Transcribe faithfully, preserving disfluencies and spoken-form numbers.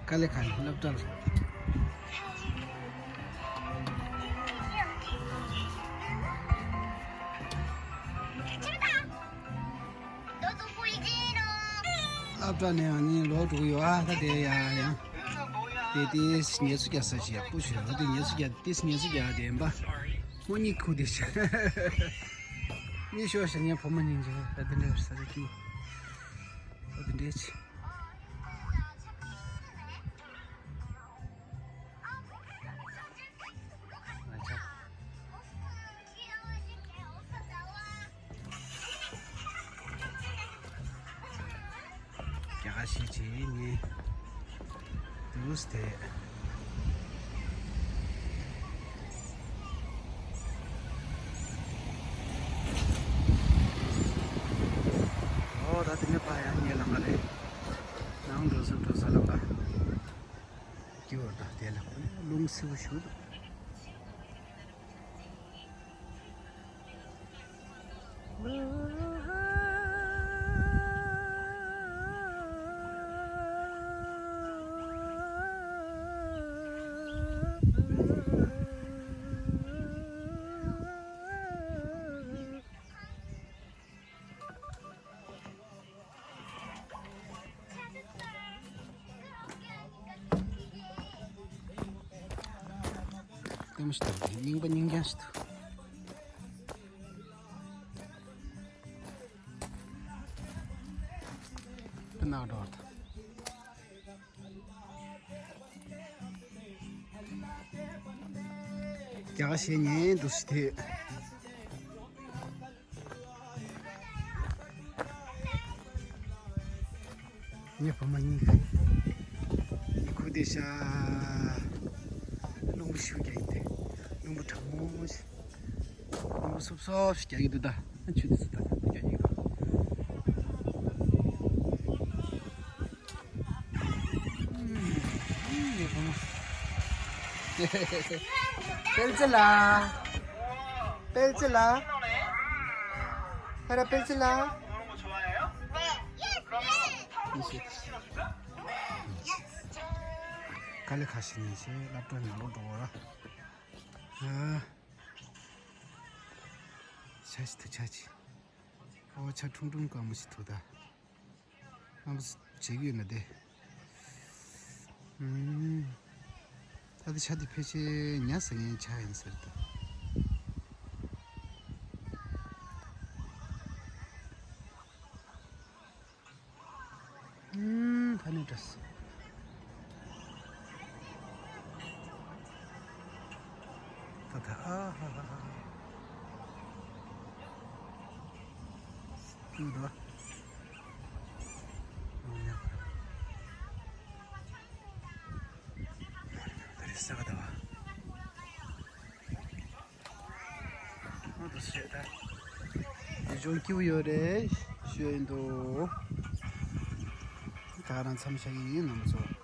དཀའ་ལས་ཁག་ནས་སློབ་གྲྭ་ལ། སློབ་གྲྭ་ནས་ཡང་ནི་ལོག་འགྲོ་གི་ཡོད་ཨ། ད་དེ་ཡ་ཡང་། དེ་དེ་ངལ་གསོ་རྒྱག་ས་ཞིག་ཡག་པོ་ཞིག་ཡོད། དེ་ངལ་གསོ་རྒྱག་དེ་ངལ་གསོ་རྒྱག་དེ་ཡིན་པ། མོ་གཉིད་ཁུག་དེ་ཞིག་གཉིད་ཤོར་ཞིག་ངའི་བུ་མོ་གཉིས་ཀྱིས་ད་དེ་འདྲ་ས་ཆ་ཀྱི། ད་དེ་འདྲ་ཆེ། ང་ཆ། རྒྱ་གར་ཞིག་བྱས་ནས་དུས་དེ། ཨོ་ད་དེ་ནས་ཕ་ཡང་ངའི་ལམ་ཁ་རེད། ནང་འགྲོ་ས་འགྲོ་ས་ལམ་ཁ། སྐྱིད་པོ་ད་དེ་ལ་རླུང་བསིལ་པོ་ཞིག་འདུག་ལྟད་མོ་ཞིག་ལྟ་གི་རྙིང་པ་རྙིང་རྐྱང་ཞིག་འདུག་ཁྱེད་ནག་འགྲོ་བར་ཐལ། རྒྱ་གར་ཞེ་ཉན་འདུག་ཞིག་དེ། ངའི་བུ་མོ་གཉིས་ཀ་ཡི་ཁུག་དེ་ཤ། རླུང་བུ་ཤུགས་རྒྱག་ཡིན་ཏེ། རླུང་བུ་གྲང་མོ་ཞིག་རླུང་བུ་སུབ་སུབ་ཞིག་རྒྱག་གི་འདུག་ད་ཆུ་དེ་ཚོ་ད་རྒྱག་གི་འདུག་ངའི་བུ་མོ། སྤེལ་རྩེ་ལགས། སྤེལ་རྩེ་ལགས། ཧ་ར་སྤེལ་རྩེ་ལགས། དཀའ་ལས་ཁག་ཞིག་ནས་བྱས་སློབ་གྲྭ་ནང་ལོག་འགྲོ་བ་ར། ཨ། ཆ་ཞིག་ཏུ་ཆ་ཅི། ཨོ་ཆ་ཁྲུང་ཁྲུང་དཀར་མོ་ཞིག་འདུག་ད། རྣམ་པ་ཚོ་བྱེད་ཀྱི་ཡོད་ན་དེ། ཨུམ། ད་ལྟ་ཆ་དེ་ཕལ་ཆེར་ཉ་ཟ་མཁན་ཆ་ཡིན་ཟེར་ད། ཨུམ། ཕ་ནས་འགྲོ་སོང་། ད་ད་ཨ་ཧ་ཧ་ཧ། ཀྱུ་དོ། ད་རེས་ས་ག་ད་བ། ཨོ་ད་ཤེས་ད། ཡུལ་ལྗོངས་སྐྱིད་པོ་ཡོད་རེད་ཞུ་ཡིན་འདུག་ད་རང་མཚམས་བཞག་གི་ཡིན་ནམ་ཚོ།